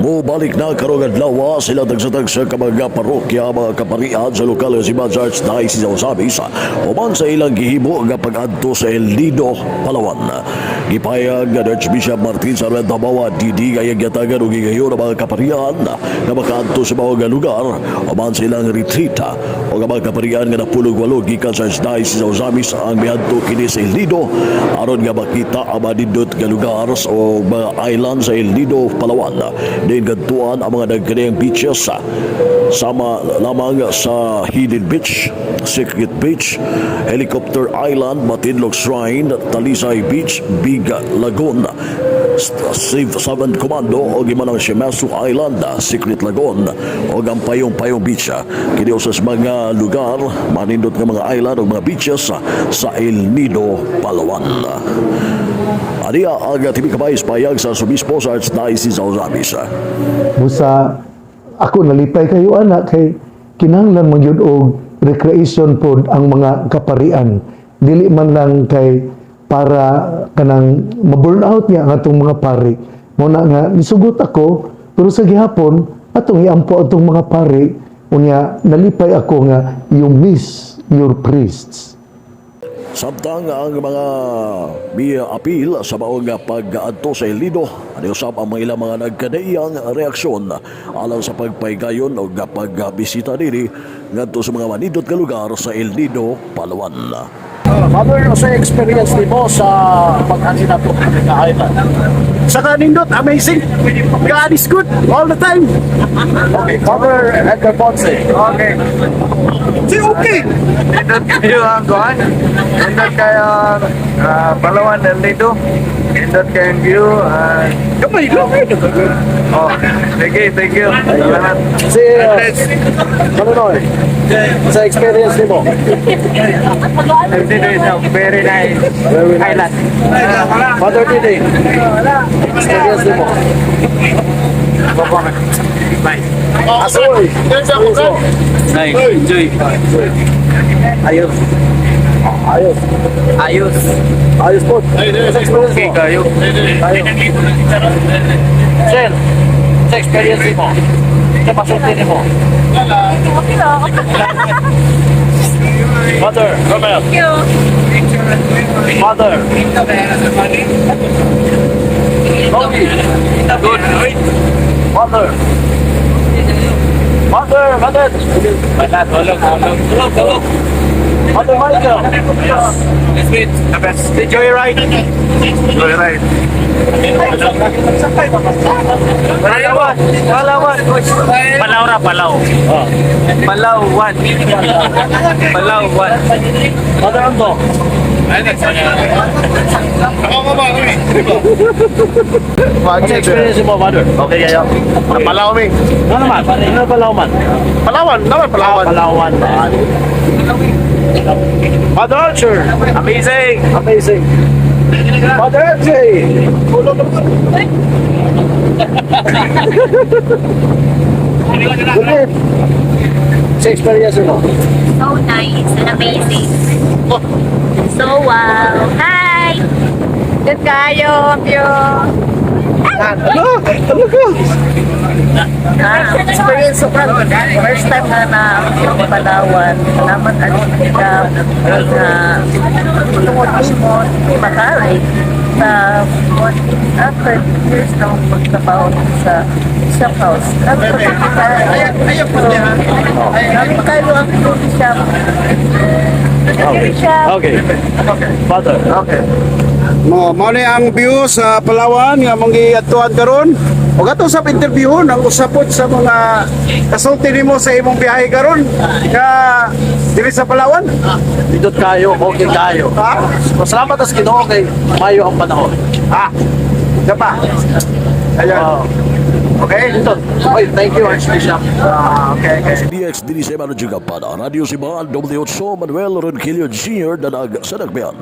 Mubalik na karong adlaw sila tagsa-tagsa ka mga parokya, mga kaparian sa lokal nga simbahan sa Archdiocese sa Ozamiz human sa ilang gihimo nga pag-adto sa El Nido, Palawan. Gipayag nga Archbishop Martin Sarmiento Mawa DD nga iyang giatagan og gigayon ang mga kaparian nga makaadto sa mga lugar human sa ilang retreat, o ang mga kaparian nga 18 gikan sa Archdiocese sa Ozamiz ang miadto kini sa El Nido aron nga makita ang manindot nga lugar o mga island sa El Nido, Palawan. Diin kadtuan ang mga nagkanayang beaches sama lamang sa Hidden Beach, Secret Beach, Helicopter Island, Matinloc Shrine, Talisay Beach, Big Lagoon, Save Seven Commando o gimanang Shimizu Island, Secret Lagoon o ang Payong-Payong Beach. Kini usa sa mga lugar, manindot nga mga island o mga beaches sa El Nido, Palawan. Aniya ang TV Kabays payag sa Arsobispo sa Archdiocese sa Ozamiz. Busa ako nalipay kayo ana kay kinahanglan man gyud og recreation pod ang mga kaparian, dili man lang kay para kanang ma-burn out niya ang atong mga pari. Mo na nga nisugot ako, pero sa gihapon atong iampo atong mga pari. Unya nalipay ako nga you miss your priests. Samtang ang mga mi-apil sa maong pag-adto sa El Nido, ano usab ang mga ilang mga nagkadaiyang reaksyon alang sa pagpaygayon o pagbisita diri ngadto sa mga manindot nga lugar sa El Nido, Palawan. Father, sa experience nimo sa pag-anhi nato nga island? Sa kanindot, amazing. God is good all the time. Okay, Father Edgar Ponce. Okay. Si okay. Nindot kayo ang kuan. Nindot kayo ang Palawan del Nido. Nindot kayo ang view. Kamay lang. Oh, sige, thank you. Salamat. Si Manonoy, sa experience nimo? El Nido is a very nice Very nice. island. Father Didi, experience nimo? Asoy. Nice. Enjoy. Ayos. Ayos. Ayos. Ayos po. Sa experience Okay mo? kayo. Ayos. Sir, sa experience mo? Sa pasulti nimo? Okay lang. Father Romel. Thank you. Father. Rocky. Good. Father. Father, Father. Wala, tulog, tulog. Tulog, tulog. Father Michael. Let's meet. The best. The joyride. Joyride. Palawan. Palawan. Palaw ra, Palaw. Palawan. Palawan. Father Anto. What's experience mo, Father? Okay kayo. Palaw mi. Ano naman? Ano Palawan? Palawan, naman Palawan. Palawan. Father Archer. Amazing. Amazing. Father MJ. Good. Sa experience mo? So nice and amazing. So wow. Hi! Good kayo, Pio. Ano? Ano ka? Experience ko, first time na na Palawan. Salamat at ikaw na tungod mo, hindi makalay sa after years ng pagtrabaho sa shop house. After Namin kayo ang coffee shop. Coffee shop. Okay. Father. Okay. Mo mao ni ang view sa Palawan nga mong giadtuan karon. Ug ato sa interviewon ang usapot sa mga kasulti nimo sa imong biyahe karon nga diri sa Palawan. Nindot kayo, okay kayo. Ha? Masalamat as Ginoo kay mayo ang panahon. Ha? Dapa. Ayan. Wow. Okay? Nindot. Oy, thank you, Archbishop. Ah, okay. DX Dini sa Mano Pada, Radio Simbahan, W8 Manuel Ronquillo Jr. Danag sa Nagbian.